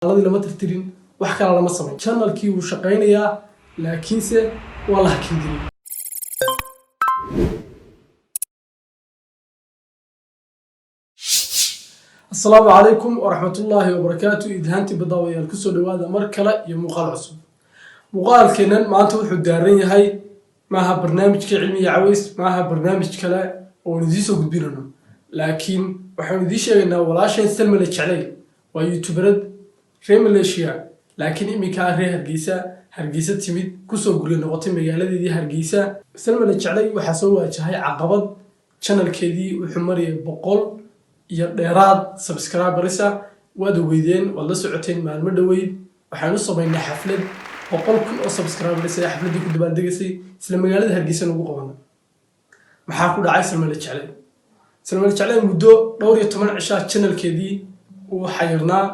Ladii lama tirtirin, wax kale lama samayn. Channelkii wuu shaqaynayaa, laakiinse waa la hakin jiray. Asalaamu calaykum waraxmatullaahi wabarakaatu. Idhaantii badaawayaal, kusoo dhawaada mar kale iyo muuqaal cusub. Muuqaalkeennan maanta wuxuu daaran yahay maaha barnaamijka Cilmiga Caways, maaha barnaamij kale oon idiin soo gudbinano, laakiin waxaanu idiin sheegaynaa walaasheen Salma La Jeclay. Waa youtuberad reer Malaysia, laakiin iminkaa reer Hargeysa, Hargeysa timid, kusoo gurya noqotay magaaladeedii Hargeysa. Salma La Jeclay waxaa soo waajahay caqabad. Channelkeedii wuxuu marayay 100 iyo dheeraad subscribersa. Waad ogeydeen, waad la socoteen. Maalmo dhoweyd waxaanu samaynay xaflad 100,000 oo subscribers ee xafladdii ku dabaaldegaysay, isla magaalada Hargeysa ugu qabana. Maxaa ku dhacay Salma La Jeclay? Salma La Jeclay muddo dhowr iyo toban cishaa channelkeedii uu xayirnaa.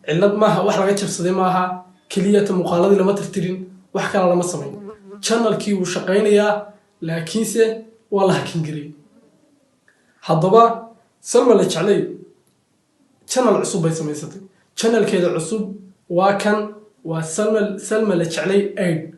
Cillad maaha, wax laga jabsaday maaha, keliyata muuqaaladii lama tirtirin, wax kale lama samayn. Channelkii wuu shaqaynayaa, laakiinse waa la hakin garay. Haddaba Salma La Jeclay channel cusub bay samaysatay. Channelkeeda cusub waa kan, waa Salma La Jeclay aid.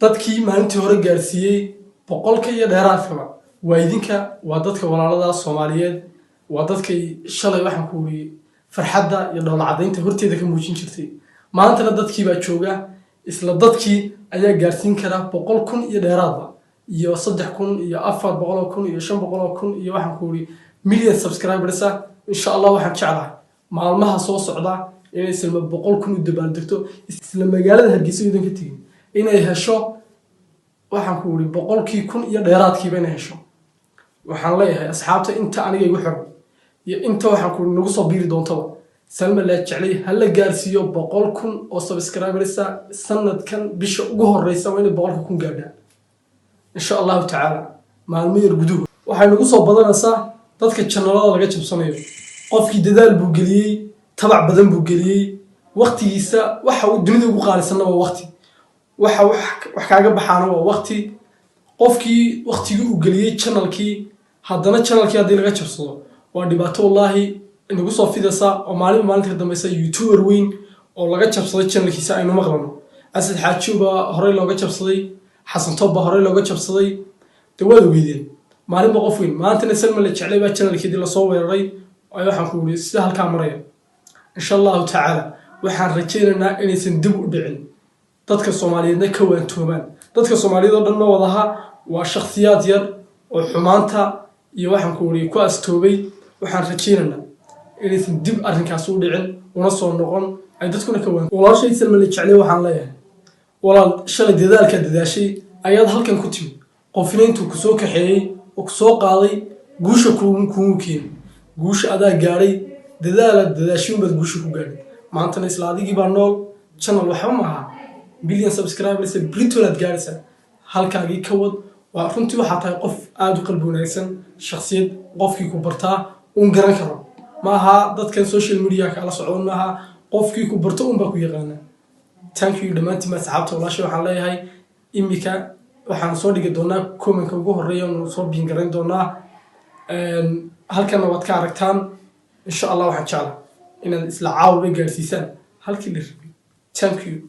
Dadkii maalintii hore gaarsiiyey 100-ka iyo dheeraadkaba waa idinka, waa dadka walaalada Soomaaliyeed, waa dadkay shalay, waxaan ku wuri, farxadda iyo dhoola caddaynta horteeda ka muujin jirtay. Maantana dadkii baa jooga, isla dadkii ayaa gaarsiin kara 100,000 iyo dheeraadba, iyo 3,000 iyo 400,000 iyo 500,000 iyo, waxaan ku wuri, million subscribers ah. Insha Allah waxaan jeclahay maalmaha soo socda inay Salma 100,000 u dabaaldegto isla magaalada Hargeysa, iyadoon ka tegin, inay hesho, waxaan ku wuri, 100,000 iyo dheeraadkiiba inay hesho. Waxaan leeyahay asxaabta inta aniga igu xiran iyo inta, waxaan ku, nagu soo biiri doontaba, Salma La Jeclay ha la gaarsiiyo 100,000 oo subscribersa. Sanadkan bisha ugu horeysa waa inay 100,000 gaadhaan, insha Allahu tacaala, maalmo yar guduhu. Waxay nagu soo badanaysaa dadka channelada laga jabsanayo. Qofkii dadaal buu geliyey, tabac badan buu geliyey, waqtigiisa. Waxa uu dunida ugu qaalisanna waa waqti, waxa wax kaaga baxaana waa waqti. Qofkii waqtigii uu geliyey channelkii, haddana channelkii haddii laga jabsado, waa dhibaato wallaahi inagu soo fidaysa, oo maalinba maalinta ka dambeysa youtuber weyn oo laga jabsaday channelkiisa aynu maqlano. Asad Xaajiw baa horey looga jabsaday, Xasan Toob baa horey looga jabsaday. Dee waad ogeydeen, maalinba qof weyn. Maantana Salma La Jeclay baa channelkeedii lasoo weeraray. Waxaan ku wuri sida halkaa maraya. Insha Allahu tacaala waxaan rajaynaynaa inaysan dib u dhicin, dadka Soomaaliyeedna ka waantoomaan. Dadka Soomaaliyeed oo dhan ma wadaha, waa shakhsiyaad yar oo xumaanta iyo, waxaan ku wuri, ku astoobay. Waxaan rajaynaynaa inaysan dib arrinkaas u dhicin una soo noqon, ay dadkuna ka waan. Walaashay Salma La Jeclay waxaan leeyahay: walaal, shalay dadaalkaa dadaashay ayaad halkan ku timid. Qofina intuu kusoo kaxeeyey oo kusoo qaaday guusha kugu keeni. Guusha adaa gaadhay, dadaalaad dadaashay unbaad guusha ku gaadhay. Maantana isla adigii baa nool. Channel waxba ma aha, million subscribers britol aad gaadhaysaa. Halkaagii ka wad. Waa runtii, waxaa tahay qof aada u qalbi wanaagsan, shakhsiyad qofkii ku bartaa uun garan karo. Ma aha dadkan social media kala socon, maaha. Qofkii ku barto un baa ku yaqaana. Thank you dhammaantiin. Asxaabta walaasha waxaan leeyahay, imika waxaan soo dhigi doonaa commentka ugu horeeya, nu soo pin garayn doonaa. Halkanna waad ka aragtaan. Insha Allah waxaan jeclaa inaad isla caawaba gaarsiisaan halkii la rabay. Thank you.